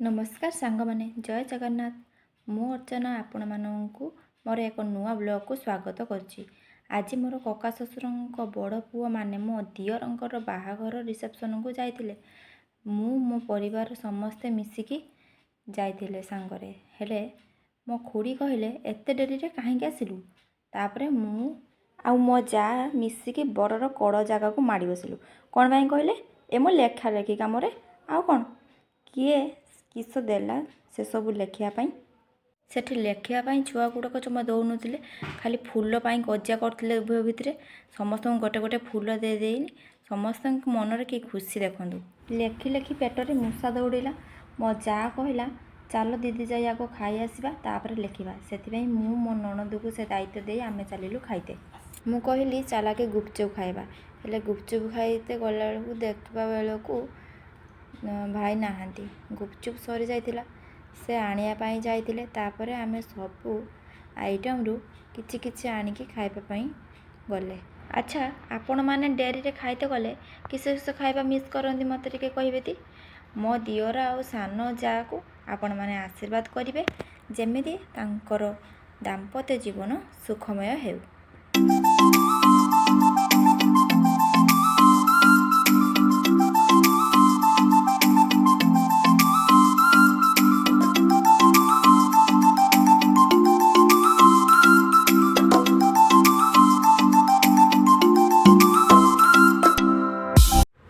ନମସ୍କାର ସାଙ୍ଗମାନେ, ଜୟ ଜଗନ୍ନାଥ। ମୁଁ ଅର୍ଚ୍ଚନା ଆପଣମାନଙ୍କୁ ମୋର ଏକ ନୂଆ ବ୍ଲଗ୍କୁ ସ୍ୱାଗତ କରୁଛି। ଆଜି ମୋର କକା ଶ୍ୱଶୁରଙ୍କ ବଡ଼ ପୁଅ ମାନେ ମୋ ଦିଅରଙ୍କର ବାହାଘର ରିସେପ୍ସନ୍କୁ ଯାଇଥିଲେ। ମୁଁ ମୋ ପରିବାର ସମସ୍ତେ ମିଶିକି ଯାଇଥିଲେ ସାଙ୍ଗରେ। ହେଲେ ମୋ ଖୁଡ଼ି କହିଲେ, ଏତେ ଡେରିରେ କାହିଁକି ଆସିଲୁ? ତାପରେ ମୁଁ ଆଉ ମୋ ଯାଆ ମିଶିକି ବରର କଡ଼ ଜାଗାକୁ ମାଡ଼ି ବସିଲୁ। କ'ଣ ପାଇଁ କହିଲେ? ଏ ମୋ ଲେଖା ଲେଖି କାମରେ। ଆଉ କ'ଣ କିଏ କିସ ଦେଲା ସେସବୁ ଲେଖିବା ପାଇଁ। ସେଠି ଲେଖିବା ପାଇଁ ଛୁଆ ଗୁଡ଼ାକ ଜମା ଦେଉନଥିଲେ, ଖାଲି ଫୁଲ ପାଇଁ କଜିଆ କରୁଥିଲେ ଉଭୟ ଭିତରେ। ସମସ୍ତଙ୍କୁ ଗୋଟେ ଗୋଟେ ଫୁଲ ଦେଇ ଦେଇନି ସମସ୍ତଙ୍କ ମନରେ କି ଖୁସି ଦେଖନ୍ତୁ। ଲେଖି ଲେଖି ପେଟରେ ମୂଷା ଦୌଡ଼ିଲା। ମୋ ଯାଆ କହିଲା, ଚାଲ ଦିଦି, ଯାଇ ଆଗ ଖାଇ ଆସିବା, ତାପରେ ଲେଖିବା। ସେଥିପାଇଁ ମୁଁ ମୋ ନଣନ୍ଦକୁ ସେ ଦାୟିତ୍ୱ ଦେଇ ଆମେ ଚାଲିଲୁ ଖାଇତେ। ମୁଁ କହିଲି, ଚାଲ ଗୁପଚୁପ୍ ଖାଇବା। ହେଲେ ଗୁପଚୁପ୍ ଖାଇତେ ଗଲାବେଳକୁ ଦେଖିବା ବେଳକୁ ଭାଇ ନାହାନ୍ତି, ଗୁପଚୁପ୍ ସରିଯାଇଥିଲା। ସେ ଆଣିବା ପାଇଁ ଯାଇଥିଲେ। ତାପରେ ଆମେ ସବୁ ଆଇଟମ୍ରୁ କିଛି କିଛି ଆଣିକି ଖାଇବା ପାଇଁ ଗଲେ। ଆଚ୍ଛା, ଆପଣମାନେ ଡେରିରେ ଖାଇତେ ଗଲେ କିସ କିସ ଖାଇବା ମିସ୍ କରନ୍ତି, ମୋତେ ଟିକେ କହିବେ ତି? ମୋ ଦିଅର ଆଉ ସାନ ଯାଆକୁ ଆପଣମାନେ ଆଶୀର୍ବାଦ କରିବେ, ଯେମିତି ତାଙ୍କର ଦାମ୍ପତ୍ୟ ଜୀବନ ସୁଖମୟ ହେଉ।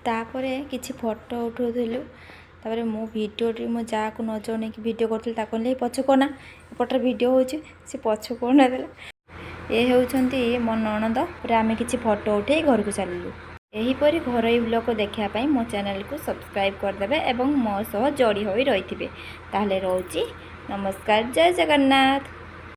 ତାପରେ କିଛି ଫଟୋ ଉଠାଉଥିଲୁ। ତାପରେ ମୁଁ ଭିଡ଼ିଓଟି ମୋ ଯାଆକୁ ନ ଜଣେଇକି ଭିଡ଼ିଓ କରୁଥିଲି। ତାକୁ କହିଲି, ପଛକୁ ଅନା, ଏପଟରେ ଭିଡ଼ିଓ ହେଉଛି। ସେ ପଛକୁ ଅନେଇଦେଲା। ଏ ହେଉଛନ୍ତି ମୋ ନଣନ୍ଦ। ପରେ ଆମେ କିଛି ଫଟୋ ଉଠାଇ ଘରକୁ ଚାଲିଲୁ। ଏହିପରି ଘରୋଇ ବ୍ଲଗ୍ ଦେଖିବା ପାଇଁ ମୋ ଚ୍ୟାନେଲକୁ ସବସ୍କ୍ରାଇବ୍ କରିଦେବେ ଏବଂ ମୋ ସହ ଯୋଡ଼ି ହୋଇ ରହିଥିବେ। ତାହେଲେ ରହୁଛି, ନମସ୍କାର, ଜୟ ଜଗନ୍ନାଥ।